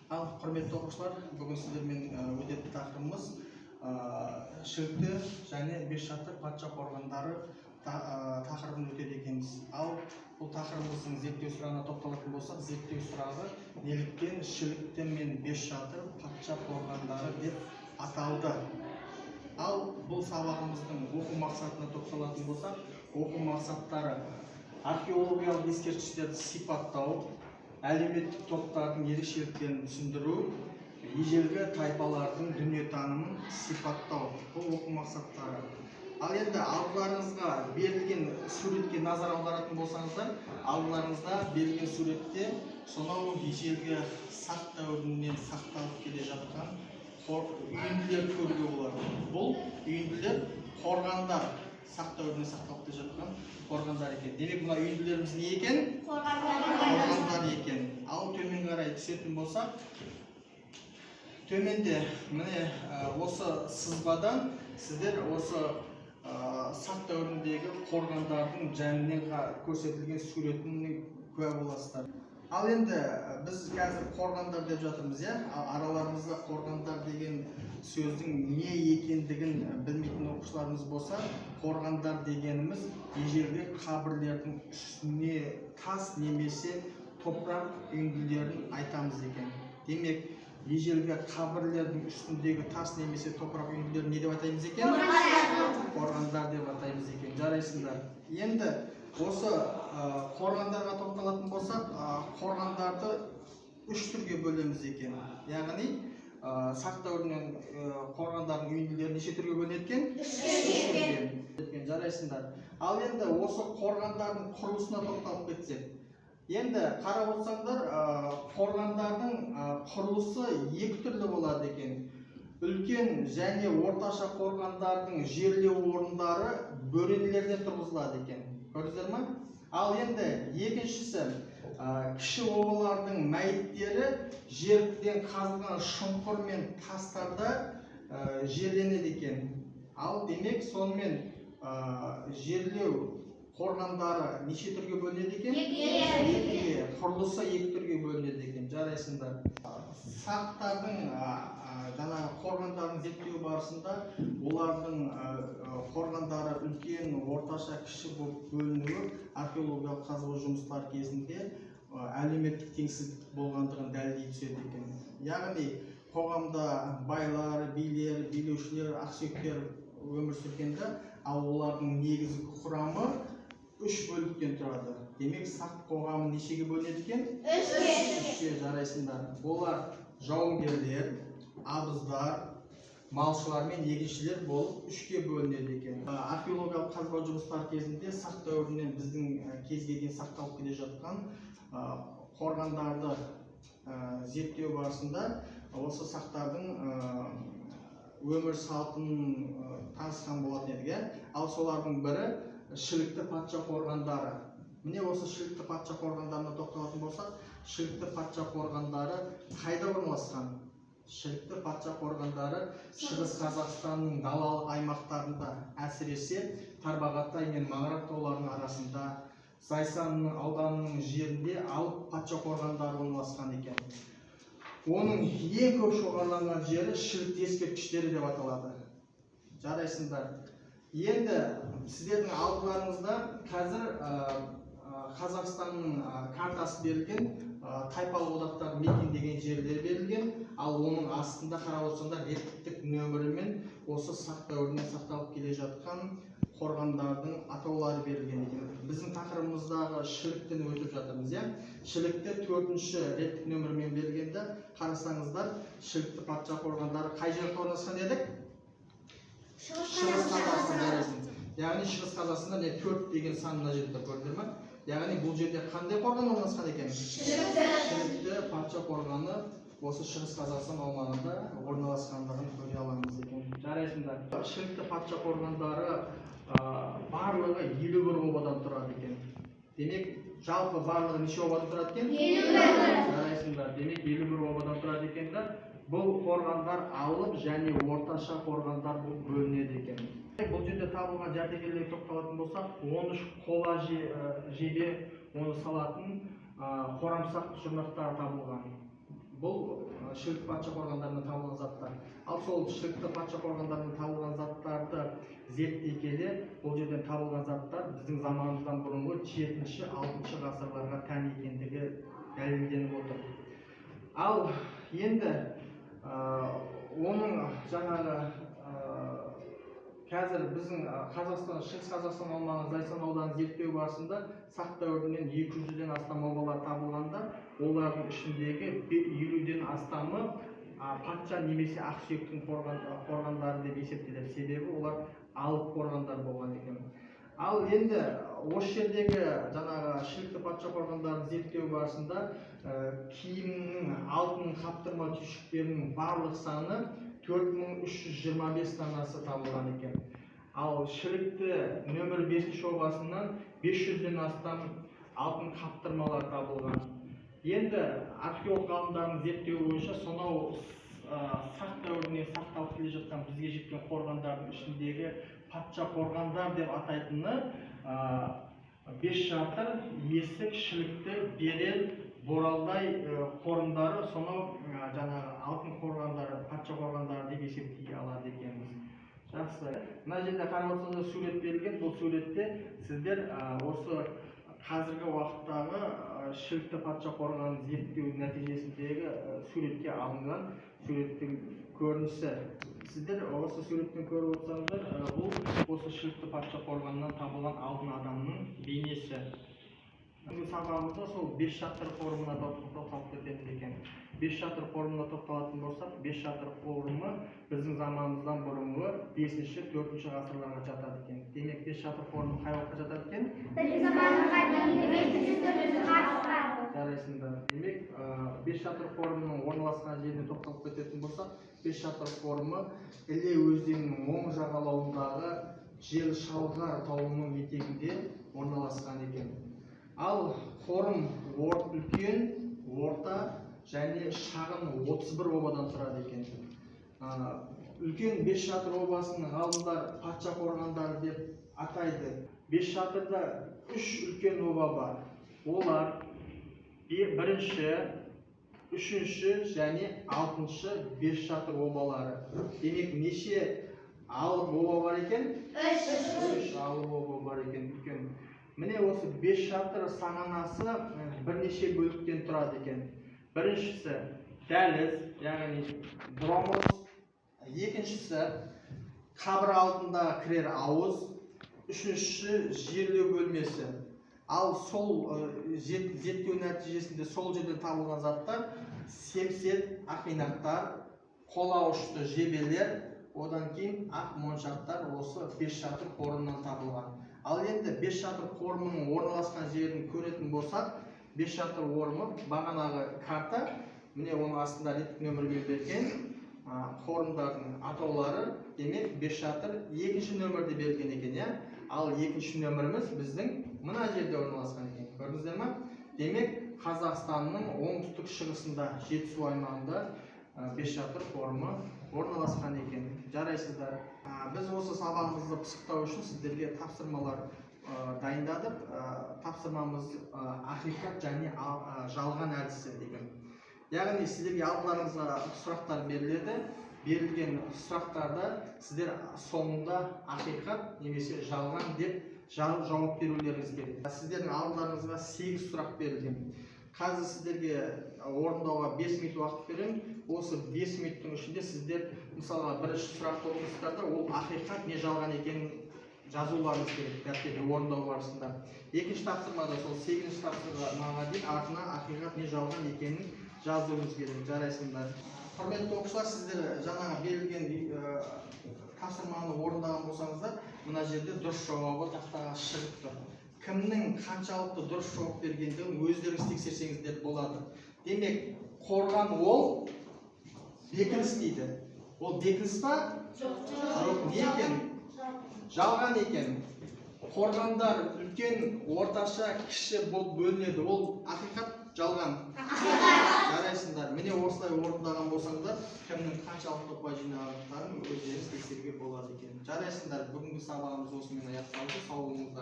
Ал, құрметті оқушылар, бүгін сіздермен өтетін тақырыбымыз Шілікті және Бесшатыр патша қорғандары тақырыбын өтеді екенбіз. Ал бұл тақырыбымыздың зерттеу сұрағына тоқталатын болсақ, зерттеу сұрағы: неліктен Шілікті мен Бесшатыр патша қорғандары деп аталды? Ал бұл сабағымыздың оқу мақсатына тоқталатын болсақ, оқу мақсаттары: археологиялық ескерткіштерді сипаттау, әлеуметтік топтардың ерекшеліктерін түсіндіру, ежелгі тайпалардың дүниетанымын сипаттау. Бұл оқу мақсаттары. Ал енді алдыларыңызға берілген суретке назар аударатын болсаңыздар, алдыларыңызда берілген суретте сонау ежелгі сақ дәуірінен сақталып келе жатқан үйінділерді көруге болады. Бұл үйінділер қорғандар, сақ дәуірінен сақталып келе жатқан қорғандар екен. Демек, мына үйінділеріміз не екен? Қорғандар екен. Ал төмен қарай түсетін болсақ, төменде міне, осы сызбадан сіздер осы сақ дәуіріндегі қорғандардың жанынан көрсетілген суретіне куә боласыздар. Ал енді біз қазір қорғандар деп жатырмыз, иә. Ал араларымызда қорғандар деген сөздің не екендігін білмейтін оқушыларымыз болса, қорғандар дегеніміз ежелгі қабірлердің үстіне тас немесе топырақ үйінділерін айтамыз екен. Демек, ежелгі қабірлердің үстіндегі тас немесе топырақ үйінділерін не деп атаймыз екен? Қорғандар деп атаймыз екен. Жарайсыңдар. Енді осы қорғандарға тоқталатын болсақ, қорғандарды үш түрге бөлеміз екен. Яғни сақ дәуірінен қорғандардың үйінділері неше түрге бөлінеді екен? Үш түрге. Жарайсыңдар. Ал енді осы қорғандардың құрылысына тоқталып кетсек, енді қарап отырсаңдар, қорғандардың құрылысы екі түрлі болады екен. Үлкен және орташа қорғандардың жерлеу орындары бөренелерден тұрғызылады екен, көрдіңіздер ма? Ал енді екіншісі, кіші обалардың мәйіттері жерден қазылған шұңқыр мен тастарда жерленеді екен. Ал демек, сонымен жерлеу қорғандары неше түрге бөлінеді екен? Екіге. Құрылысы екі түрге бөлінеді екен. Жарайсыңдар. Сақтардың жаңағы қорғандарын зерттеу барысында олардың қорғандары үлкен, орташа, кіші болып бөлінуі археологиялық қазба жұмыстар кезінде әлеуметтік теңсіздік болғандығын дәлелдей түседі екен. Яғни қоғамда байлар, билер, билеушілер, ақсүйектер өмір сүргенде, ал олардың негізгі құрамы үш бөліктен тұрады. Демек, сақ қоғамы нешеге бөлінеді екен? Үшке. Жарайсыңдар. Олар жауынгерлер, абыздар, малшылар мен егіншілер болып үшке бөлінеді екен. Археологиялық қазба жұмыстар кезінде сақ дәуірінен біздің кезге дейін сақталып келе жатқан қорғандарды зерттеу барысында осы сақтардың өмір салтын танысқан болатын едік, иә. Ал солардың бірі Шілікті патша қорғандары. Міне, осы Шілікті патша қорғандарына тоқталатын болсақ, Шілікті патша қорғандары қайда орналасқан? Шілікті патша қорғандары Шығыс Қазақстанның далалық аймақтарында, әсіресе Тарбағатай мен Маңырақ тауларының арасында, Зайсанның ауданының жерінде алып патша қорғандары орналасқан екен. Оның ең көп шоғырланған жері Шілікті ескерткіштері деп аталады. Жарайсыңдар. Енді сіздердің алдыларыңызда қазір Қазақстанның картасы берілген, тайпалық одақтар мекендеген жерлер берілген. Ал оның астында қарап отырсаңдар, реттік нөмірімен осы сақ дәуірінен сақталып келе жатқан қорғандардың атаулары берілген екен. Біздің тақырыбымыздағы Шіліктіні өтіп жатырмыз, иә. Шілікті төртінші реттік нөмірмен берілгенде, қарасаңыздар, Шілікті патша қорғандары қай жерде орналасқан дедік? Шығыс Қазақстан. Жарайсың. Яғни Шығыс Қазақстанда не, төрт деген сан мына жерде тұр, көрдіңдер ма? Яғни бұл жерде қандай қорған орналасқан екен? Шілікті патша қорғаны осы Шығыс Қазақстан аумағында орналасқандығын көре аламыз екен. Жарайсыңдар. Шілікті патша қорғандары барлығы 51 обадан тұрады екен. Демек, жалпы барлығы неше обадан тұрады екен? 51. Жарайсыңдар. Демек, 51 обадан тұрады екен да. Бұл қорғандар алып және орташа қорғандар болып бөлінеді екен. Бұл жерде табылған жәдігерлерге тоқталатын болсақ, 13 қола жебе, оны салатын қорамсақ жұрнақтары табылған. Бұл Шілікті патша қорғандарынан табылған заттар. Ал сол Шілікті патша қорғандарынан табылған заттарды зерттей келе, бұл жерден табылған заттар біздің заманымыздан бұрынғы 7-6 ғасырларға тән екендігі дәлелденіп отыр. Ал енді оның жаңағы қазір біздің Қазақстан, Шығыс Қазақстан аумағы Зайсан ауданын зерттеу барысында сақ дәуірінен 200-ден астам обалар табылғанда, олардың ішіндегі 50-ден астамы патша немесе ақсүйектің қорғандары деп есептеледі. Себебі олар алып қорғандар болған екен. Ал енді осы жердегі жаңағы Шілікті патша қорғандарын зерттеу барысында киімнің алтын қаптырма түйшіктерінің барлық саны 4325 данасы табылған екен. Ал Шілікті нөмір 5 обасынан 500-ден астам алтын қаптырмалар табылған. Енді археолог ғалымдардың зерттеуі бойынша сонау сақ дәуірінен сақталып келе жатқан бізге жеткен қорғандардың ішіндегі патша қорғандар деп атайтыны Бес Шатыр, Есік, Шілікті, Берел, Боралдай қорымдары сонау жаңағы алтын қорғандары, патша қорғандары деп есептей алады екенбіз. Жақсы. Мына жерде қарап отырсаңыздар, сурет берілген. Бұл суретте сіздер осы қазіргі уақыттағы Шілікті патша қорғанын зерттеу нәтижесіндегі суретке алынған суреттің көрінісі. Сіздер осы суреттен көріп отырсаңыздар, бұл осы Шілікті патша қорғанынан табылған алтын адамның бейнесі. Бүгінгі сабағымызда сол Бес Шатыр қорымына тоқталып кетеміз екен. Бес Шатыр қорымына тоқталатын болсақ, Бес Шатыр қорымы біздің заманымыздан бұрынғы 5-4 ғасырларға жатады екен. Демек, Бес Шатыр қорымы қай уақытқа жатады екен? Біздің заманымызға дейінгі 5-4 ғасырға. Жарайсыңдар. Демек, Бес Шатыр қорымының орналасқан жеріне тоқталып кететін болсақ, Бес Шатыр қорымы Іле өзенінің оң жағалауындағы Желшалғар тауының етегінде орналасқан екен. Ал қорым үлкен, орта және шағын 31 обадан тұрады екен. Үлкен Бес Шатыр обасын ғалымдар патша қорғандары деп атайды. Бес Шатырда 3 үлкен оба бар. Олар бірінші, үшінші және алтыншы Бес Шатыр обалары. Демек, неше алып оба бар екен? 3. 3 алып оба бар екен үлкен. Міне, осы Бес Шатыр сағанасы бірнеше бөліктен тұрады екен. Біріншісі дәліз, яғни дромос, екіншісі қабір алдында кірер ауыз, үшіншісі жерлеу бөлмесі. Ал сол зерттеу нәтижесінде сол жерден табылған заттар семсер, ақинақтар, қола ұшты жебелер, одан кейін ақ моншақтар осы Бес Шатыр қорымынан табылған. Ал енді Бес Шатыр қорымының орналасқан жерін көретін болсақ, Бес Шатыр қорымы бағанағы карта, міне, оның астында реттік нөмірмен берген қорымдардың атаулары. Демек, Бес Шатыр екінші нөмірде берілген екен, иә? Ал екінші нөміріміз біздің мына жерде орналасқан екен. Көрдіңіздер ма? Демек, Қазақстанның оңтүстік шығысында, Жетісу аймағында Бес Шатыр қорымы орналасқан екен. Жарайсыздар. Біз осы сабағымызды пысықтау үшін сіздерге тапсырмалар дайындадық. Тапсырмамыз ақиқат және жалған әдісі деген. Яғни сіздерге алдыларыңызға сұрақтар беріледі. Берілген сұрақтарда сіздер соңында ақиқат немесе жалған деп жауап берулеріңіз керек. Сіздердің алдыларыңызға 8 сұрақ берілген. Қазір сіздерге орындауға 5 минут уақыт беремін. Осы 5 минуттың ішінде сіздер, мысалға, бірінші сұрақты оқисыздар да, ол ақиқат не жалған екенін жазуларыңыз керек дәптерде орындау барысында. Екінші тапсырмада сол 8-ші тапсырмаға дейін артына ақиқат не жалған екенін жазуыңыз керек. Жарайсыңдар. Құрметті оқушылар, сіздер жаңағы берілген тапсырманы орындаған болсаңыздар, мына жерде дұрыс жауабы тақтаға шығып тұр. Кімнің қаншалықты дұрыс жауап бергендігін өздеріңіз тексерсеңіздер болады. Демек, қорған ол бекініс дейді. Ол бекініс па? Жоқ. Жоқ, не екен? Жалған екен. Қорғандар үлкен, орташа, кіші болып бөлінеді. Ол ақиқат, жалған? Жарайсыңдар. Міне, осылай орындаған болсаңдар, кімнің қаншалықты ұпай жинағандарын өздеріңіз тексеруге болады екен. Жарайсыңдар. Бүгінгі сабағымыз осымен аяқталды. Сау болыңыздар.